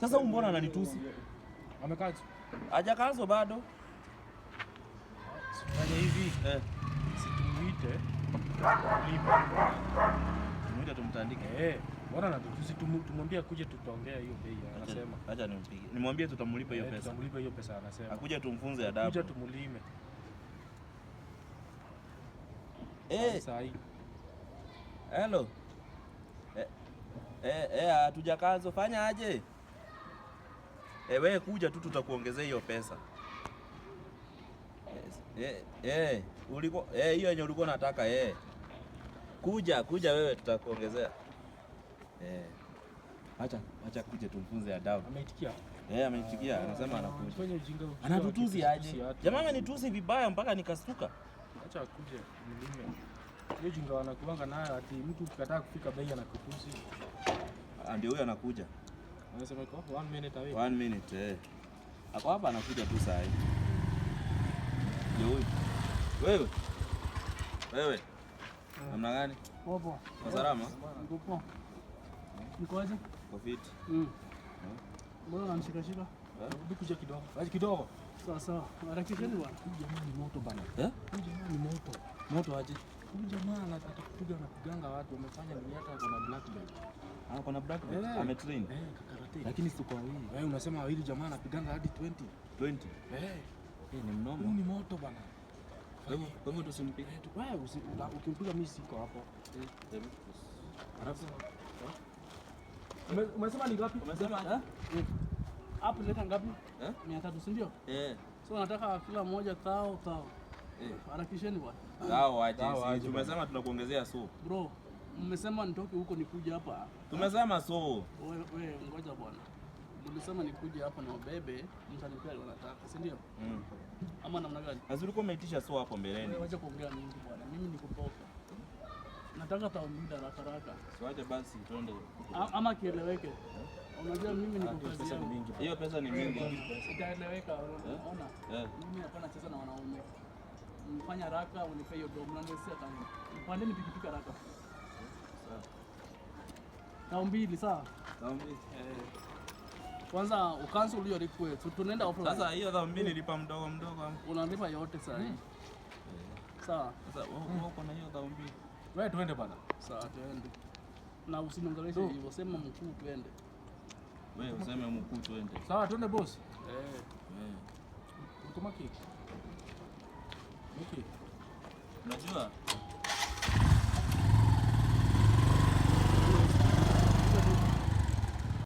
Sasa huyu mbona ananitusi? Amekaa Hajakazwa bado. Fanya hivi. Eh. Situmuite. Tumuite tumtandike. Eh, mbona anatutusi? Tumwambie akuje tutaongea hiyo bei anasema. Acha nimpige. Nimwambie tutamlipa hiyo Eh, pesa. tutamlipa hiyo pesa anasema. Akuja tumfunze adabu. Kuja tumulime. Eh, Saa hii. hello. Eh, eh, hatujakazwa, fanya aje? Eh, wewe kuja tu tutakuongezea hiyo pesa. Eh, eh, ulikuwa eh hiyo yenye ulikuwa unataka eh. Kuja, kuja wewe tutakuongezea. Eh. Acha, acha kuja tumfunze adabu. Ameitikia. Eh, ameitikia, anasema anakuja. Fanya ujinga ujinga. Anatutusi aje? Tusi watu. Jamaa amenitusi vibaya mpaka nikastuka. Acha akuje mlime. Hiyo jinga wanakuanga nayo ati mtu ukikataa kufika bei anakutusi. Ah, ndio huyo anakuja. Anasema iko 1 minute away. 1 minute eh. Ako hapa anakuja tu saa hii. Ndio huyu. Wewe. Wewe. Namna gani? Poa poa. Kwa salama? Niko poa. Niko aje? Kwa fiti. Mm. Mbona unanishikashika? Hebu kuja kidogo. Aje kidogo. Sawa sawa. Harakisheni bwana. Huyu jamaa ni moto bana. Eh? Huyu jamaa ni moto. Moto aje? Huyu jamaa atakupiga na kuganga watu wamefanya ni hata ako na black belt. Ah, kuna black belt. Eh. Ametrain. Eh, kakarate. Lakini si kwa wawili. Wewe unasema wawili jamaa anapiganga hadi 20. 20. Eh, Eh, ni huyu mnomo. ni moto bana. Kwa hivyo tusimpige. Eh, wewe ukimpiga mimi siko hapo. Alafu Umesema ni ngapi? umesema eh? Hapo leta ngapi? Eh? 300, si ndio? Eh. So nataka kila mmoja thao thao. Eh. Harakisheni bwana. Sawa aje. Sawa Si aje, tumesema tunakuongezea so. Bro, mmesema nitoke huko nikuje hapa. Tumesema so. Wewe we, ngoja bwana. Mlisema nikuje hapa na wabebe, mtanipea wanataka, si ndio? Mm. Ama namna gani? Sasa ulikuwa umeitisha so hapo mbeleni. Wewe wacha kuongea mingi bwana. Mimi niko poka. Nataka thao mbili haraka haraka. Siwache basi twende. Ama kieleweke. Unajua mimi niko kazi Pesa ni yangu. mingi. Hiyo pesa ni mingi. Itaeleweka, unaona? Eh. Mimi hapa nacheza na wanaume. Mfanya haraka unipe hiyo domo na nisia tangu. Mpandeni pikipiki haraka. Thao mbili sawa? Thao mbili. Kwanza ucancel hiyo request. Tunaenda offline. Sasa hiyo thao mbili lipa mdogo mdogo ama. Unalipa yote saa hii. Sawa? Sasa wewe uko na hiyo thao mbili. Wewe tuende bana. Sawa, tuende. Na usiniongeleshe hivyo, sema mkuu tuende. Wewe useme mkuu twende. Sawa, tuende boss. Eh. Eh. Uko maki. Okay. Unajua